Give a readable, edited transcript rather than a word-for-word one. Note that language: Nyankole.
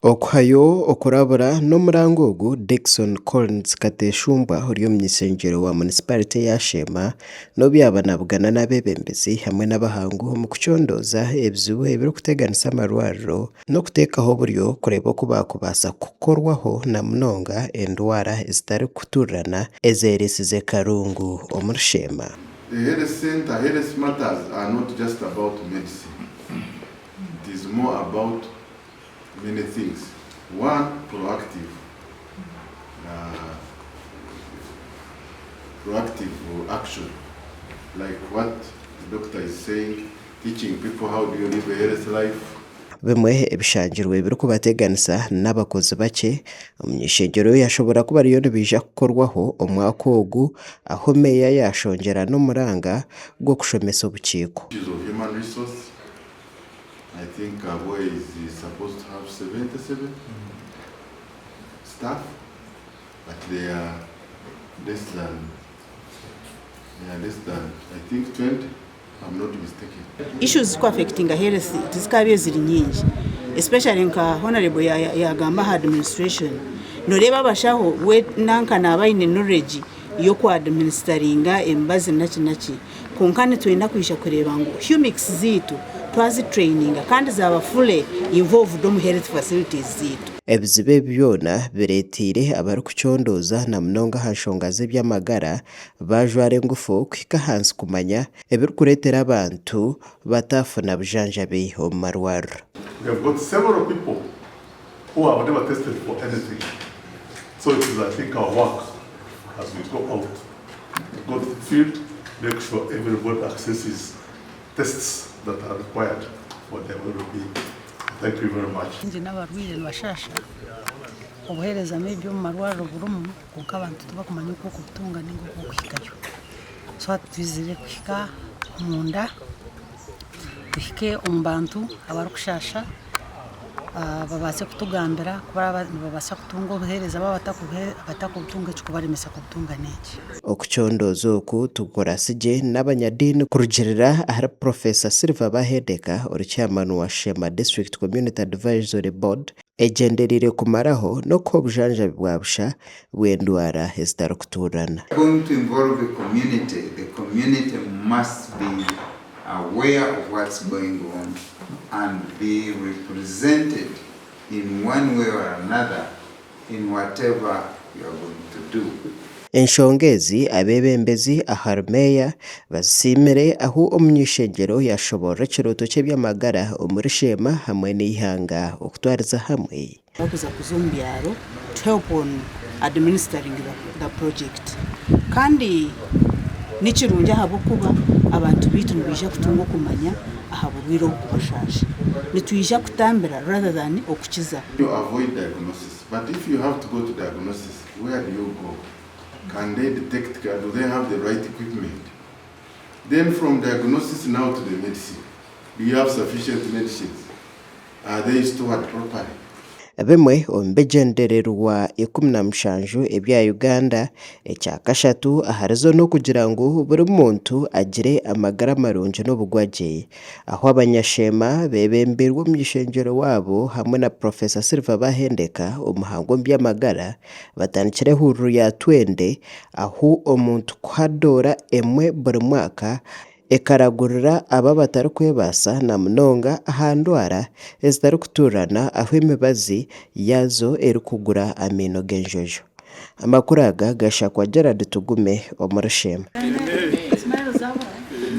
Okuhayo okurabura n'omuranga ogu, Dickson Collins Kateshumbwa ori omuny'ishengyero wa munisiparite eya Sheema n'obu yaaba nabugana n'abeebembezi hamwe n'abahangu omu kucondooza ebizibu ebirikuteganisa amarwariro n'okuteekaho oburyo kureeba oku baakubaasa kukorwaho na munonga endwara ezitarikuturirana ezeeresize karungu omuri Sheema. The health center, health matters are not just about medicine, it is more about many things. One, proactive, proactive action like what the doctor is saying, teaching people how do you live a healthy life. Bimwe ebishangirwe ebirikubateganisa n'abakozi bakye omuny'ishengyero yashobora ku bariyo nibaija kukorwaho omwaka ogu ahu meeya yashongyera n'omuranga gw'okushomesa obukiiko. Issues of human resource, I think Kabwe is supposed to have 77 staff but they are less than they are less than I think 20 if I'm not mistaken. Issues ziriku affectinga health tizikabaire ziri nyingi especially nka honourable yagamba aha administration noreeba abashaho we nanka naba aine knowledge yoku administeringa emibazi naki naki kwonka nitwenda kwija kureeba ngu humics zaitu twazi traininga kandi zaba fully involved omu health facilities zaitu. Ebizibu ebi byona bireeteire abarikucondooza na munonga aha nshonga z'eby'amagara baajwara engufu kuhika ahansi kumanya ebirikureetera abantu bataafuna bujanjabi omu marwariro. We have got several people who have never tested for anything so it is I think our work as we go out to go to the field make sure everybody accesses tests that are required for their well being. Thank you very much. Baingi n'abarwaire nibashaasha, obuheereza maybe omu marwariro burimu kwonka abantu tibakumanya oku orikubutunga ninga oku orikuhikayo. So hati twizire kuhika omunda, tuhike omu bantu abarikushaasha babaase kutugambira ku baraba nibabaasa kutunga obuheereza baaba batakubutunga ekirikubaremesa kubutunga n'enki. Okucondooza oku tikukurasi gye n'abanyadiini kurugiirira ahari Professor Silver Bahendeka ori Chairman wa Sheema District Community Advisory Board egyendereire kumaraho n'okuha obujanjabi bwa busha bw'endwara ezitarikutuurana. Going to involve the community, the community must be aware of what's going on and be represented in one way or another in whatever you are going to do. Enshonga ezi abeebembezi ahari meeya bazisiimire ahu omuny'eishengyero yaashoboorora ekirooto ky'eby'amagara omuri Sheema hamwe n'eihanga okutwariza hamwe. Bakuza kuza omu byaro to help on administering the project kandi nikirungi ahabw'okuba abantu baitu nibaija kutunga okumanya aha burwaire obukubashaasha. Nitwija kutambira rather than okukiza. You avoid diagnosis but if you have to go to diagnosis where do you go? Can they detect, do they have the right equipment? Then from diagnosis now to the medicine, do you have sufficient medicines? Are they stored properly? Bimwe omu bigyendererwa 17 ebya Uganda, ekya kashatu aharizo n'okugira ngu buri muntu agire amagara marungi n'obugwagye. Ahu abanyasheema beebembeirwe omuny'ishengyero waabo hamwe na Professor Silver Bahendeka omuhangu omu by'amagara batandikire ehururu ya Twende ahu omuntu kuha doora emwe buri mwaka ekaragurira abo abatarikwebaasa na munonga aha ndwara ezitarikutuurana ahu emibazi yaazo erikugura amaino g'enjojo. Amakuru aga gashakwa Gerald Tugume omuri Sheema.